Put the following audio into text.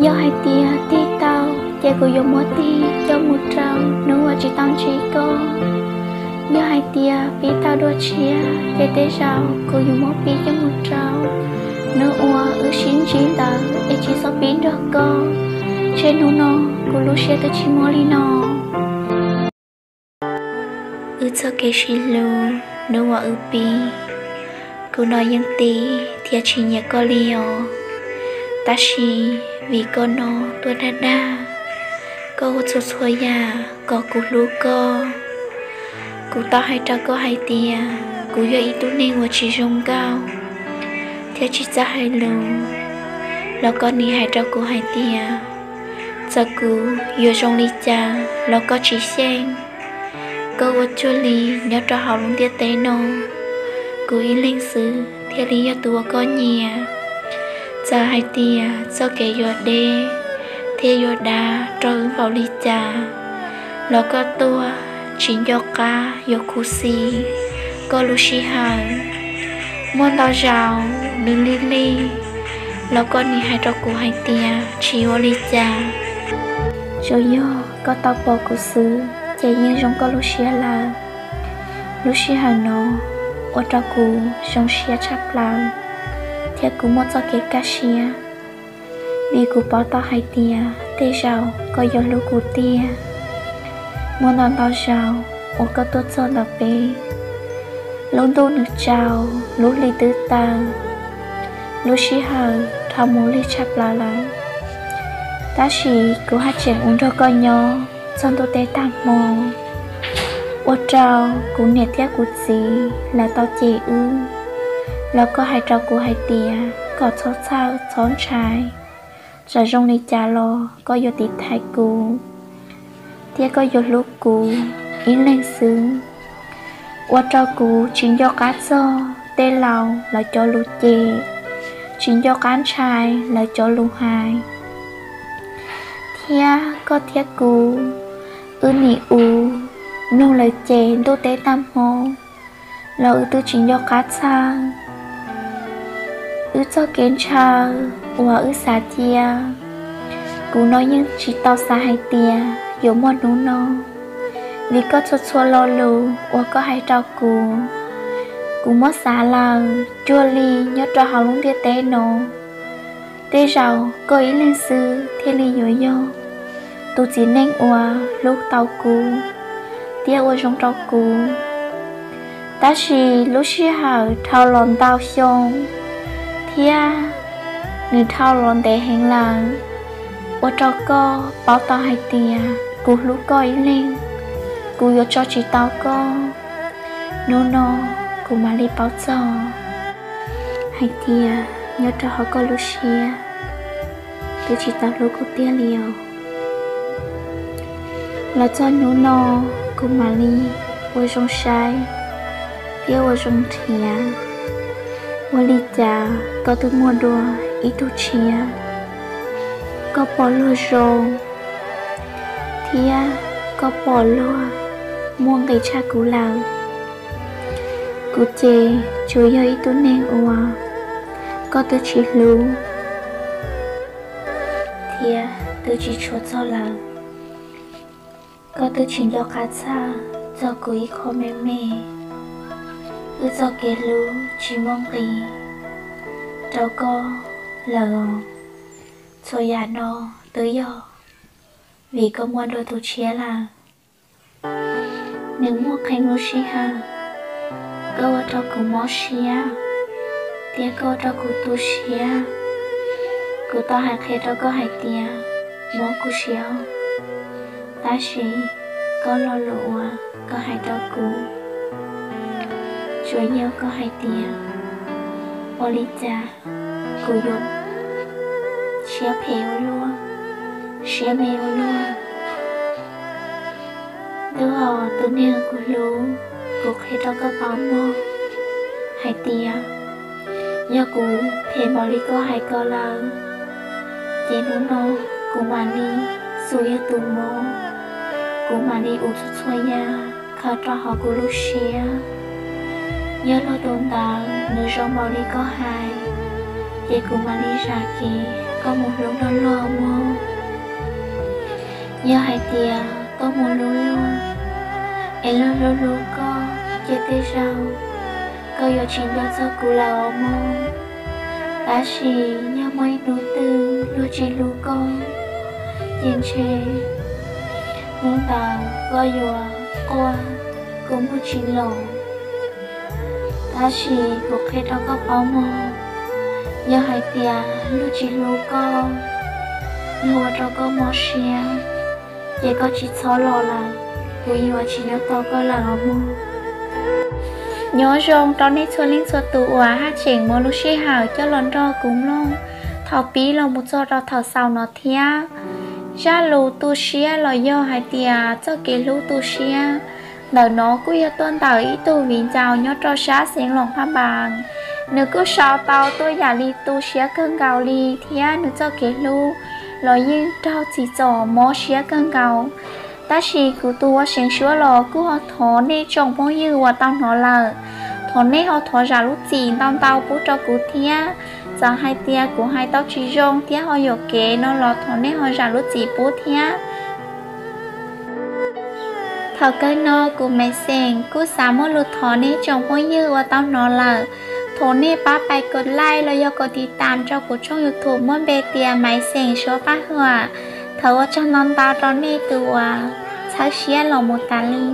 Yog hais tias tig tau, ces kuv yuav muab tig coj mus rau hnub uas tsis tau ntsib koj. Yog hais tias pib tau dua tshiab, ces tej zaum kuv yuav muab pib coj mus rau hnub uas wb sib ntsib ntawd es tsis txhob pib nrog koj. Ntshe hnub no kuv lub siab twb tsis muaj li no. Wb txoj kev sib hlub hnub uas wb pib, kuv no yeej tig thiab tsis nyiam koj li os. Tab sis vim koj no tuaj dag dag, koj ua txhua txhua yam kom kuv hlub koj. Kuv tau hais rau koj hais tias kuv yog ib tug neeg uas tsis zoo nkauj thiab tsis txawj hais lus, los koj nim hais rau kuv hais tias txawm kuv yuav zoo li cas los koj tsis xyeej. Koj ua cuag li nyob rau hauv lub ntiaj teb no, kuv ib leeg xwb thiaj li yog tus uas koj nyiam. Txawm hais tias txoj kev yuav deb thiab yuav dav rau wb npaum li cas, los koj tuaj tsis nco qab yuav khuv xim koj lub sij hawm. Muaj ntau zaus nws lig lig, los koj nim hais rau kuv hais tias tsis ua li cas. Tsuas yog koj tau pom kuv xwb ces yeej zoo koj lub siab lawm. Lub sij hawm no ua rau kuv zoo siab tshaj plaws, thiab kuv muaj txoj kev kaj siab, vim kuv paub tau hais tias tej zaum koj yuav hlub kuv tiag. Muaj ntau ntau zaus uas koj tuaj txog ntawm peb, lub ntuj nws tsaus, lub hli twb taw, lub sij hawm dhau mus lig tshaj plaws lawm. Tab sis kuv haj tseem ua nrog koj nyob txog ntuj teb tag hmo, ua rau kuv niam thiab kuv txiv lawv tau cem wb, los koj hais rau kuv hais tias kom txhob txhawj txhob ntshai, txawm zoo li cas los koj yuav tiv thaiv kuv, thiab koj yuav hlub kuv ib leeg xwb. Ua rau kuv tsis nco qab txog tej laus lawv cov lus cem, tsis nco qab ntshai lawv cov lus hais. Thiab koj thiab kuv, wb nim ua mloog lawv cem ntuj teb tag hmo, los wb twb tsis nco qab txhawj. Wb txoj kev ntshaw uas wb xav cia, kuv no yeej tsis tau xav hais tias yuav muaj hnub no, vim koj txhua txhua lo lus uas koj hais rau kuv, kuv muab xav lawm cuag li nyob rau hauv lub ntiaj teb no, tej zaum koj ib leeg xwb thiaj li yuav yog tus txiv neej uas hlub tau kuv thiab ua zoo rau kuv. Tab sis lub sij hawm dhau los ntau xyoo, thiab nws dhau los ntev heev lawm, ua rau koj paub tau hais tias kuv hlub koj ib leeg, kuv yuav tso tsis tau koj. Hnub no kuv mam li paub txog hais tias nyob rau hauv koj lub siab, twb tsis tau hlub kuv tiag li os. Los txog hnub no, kuv mam li ua zoo saib thiab ua zoo nrhiav, ua li cas koj twb muaj dua ib tug tshiab. Koj pom luag zoo, thiab koj pom luag muaj nqis tshaj kuv lawm. Kuv ces tsuas yog ib tug neeg uas koj twb tsis hlub thiab twb tsis tshua txog lawm. Koj twb tsis nco qab txhawj txog kuv ib qho me me. Wb txoj kev hlub tsis muaj nqis rau koj lawm os. Txhua yam no twb yog vim koj muaj dua tus tshiab lawm. Nws muaj qee lub sij hawm, koj ua rau kuv mob siab, thiab koj ua rau kuv tu siab. Kuv tau hais qhia rau koj hais tias, mob kuv siab, tab sis koj lo lus uas koj hais rau kuv tsuas yog koj hais tias, ua li cas kuv yuav siab phem ua luaj, siab me ua luaj. Twb yog tus neeg kuv hlub, kuv qhia rau koj paub mog hais tias, yog kuv phem npaum li koj hais ko lawm, ces hnub no kuv mam li xub yog tus mob, kuv mam li ua txhua txhua yam khaws rau hauv kuv lub siab. Yog luag tus ntawd nws zoo npaum li koj hais, ces kuv mam li zam kev koj mus hlub luag luag mog. Yog hais tias koj mus hlub luag es luag hlub hlub koj, ces tej zaum koj yuav tsis nco txog kuv lawm os mog. Tab sis yog muaj ib hnub twg luag tsis hlub koj, ces ntshe hnub ntawd koj yuav quaj kuv muag tsis los. Tab sis kuv qhia rau koj paub mog, yog hais tias luag tsis hlub koj, luag ua rau koj mob siab, ces koj tsis txhob los lawm, kuv yuav tsis nyob tos koj lawm os mog. Nyob zoo rau nej txhua leej txhua tus uas haj tseem muab lub sij hawm coj los nrog kuv mloog thaum pib los mus txog rau thaum xaus no thiab. Zaj lus tu siab los yog hais tias txoj kev hlub tu siab ntawm no kuj yog tuaj ntawm ib tug viv ncaus nyob rau sab xeev Luam Phaj Npas. Nws kuj sau tau tuaj yam li tu siab kawg nkaus li thiab nws txoj kev hlub los yeej raug txim txom mob siab kawg nkaus. Tab sis kuv tus ua seev suab los kuj ho thov nej tsoom phooj ywg uas tau hnov lawm, thov nej ho thov zam lub txim ntau ntau pub rau kuv thiab. Txawm hais tias kuv hais tau tsis zoo thiab ho yuam kev no los thov nej ho zam lub txim pub thiab. Thaum kawg no kuv Maiv Xeem kuj xav muaj lus thov nej tsoom phooj ywg uas tau hnov lawm, thov nej pab pais kos like los yog kos tiv tam rau kuv tshooj YouTube muaj npe tias Maiv Xeem Suab Paj Huam. Thov ua tsaug ntau ntau rau nej tus uas txhawb siab los mus tas li.